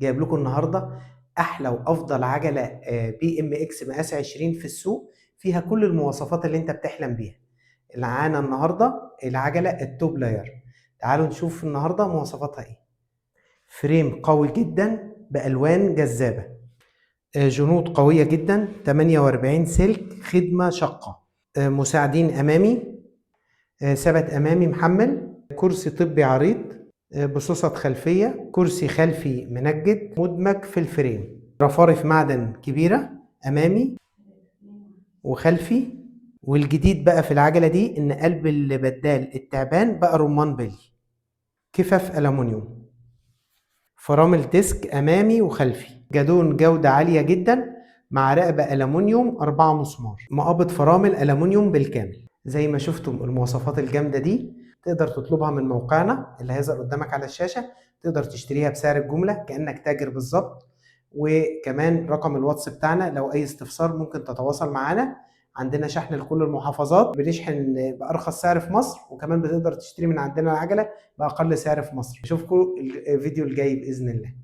جايب لكم النهارده احلى وافضل عجله BMX مقاس 20 في السوق، فيها كل المواصفات اللي انت بتحلم بيها. معانا النهارده العجلة ال Top Layer. تعالوا نشوف النهارده مواصفاتها ايه. frame قوي جدا بالوان جذابة، جنوط قوية جدا، 48 سلك، خدمة شاقه، مساعدين امامي، ثبت امامي محمل، كرسي طبي عريض، بسوسط خلفية، كرسي خلفي منجد مدمج في ال frame، رفارف معدن كبيرة أمامي وخلفي. والجديد بقى في العجلة دي إن قلب البدال التعبان بقى رمان بلي، كفاف ألمونيوم، فرامل disc أمامي وخلفي، جادون جودة عالية جدا مع رقبة ألمونيوم 4 مسمار، مقابض فرامل ألمونيوم بالكامل. زي ما شفتم المواصفات الجامدة دي تقدر تطلبها من موقعنا اللي هيظهر قدامك على الشاشة، تقدر تشتريها بسعر الجملة كأنك تاجر بالظبط. وكمان رقم الواتس بتاعنا لو أي استفسار ممكن تتواصل معانا. عندنا شحن لكل المحافظات، بنشحن بأرخص سعر في مصر، وكمان بتقدر تشتري من عندنا العجلة بأقل سعر في مصر. أشوفكم الفيديو الجاي بإذن الله.